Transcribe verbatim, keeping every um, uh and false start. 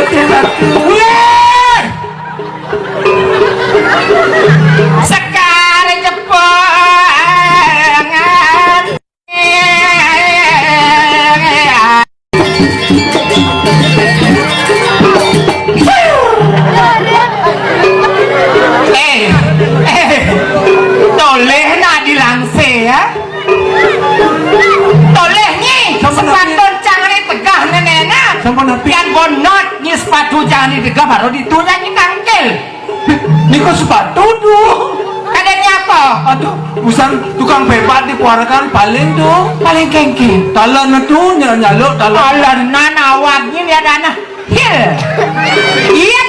Wéh! Sekar Jepangan. Eh, eh, tolih nak dilangsir, ya. Tolih nyi, sampun sepatut cang ni tegah nenena. Sampun napi? Yan bonot nyi sepatu cang ni tegah baru ditulah nyi tangkil. Niku sepatu tuh. Kadanya apa? Aduh, usan tukang bebat dipuarakan paling tuh. Paling kengking. Talan tuh nyaluk talan. Alanan awaknya lihat anak. Hil. Iya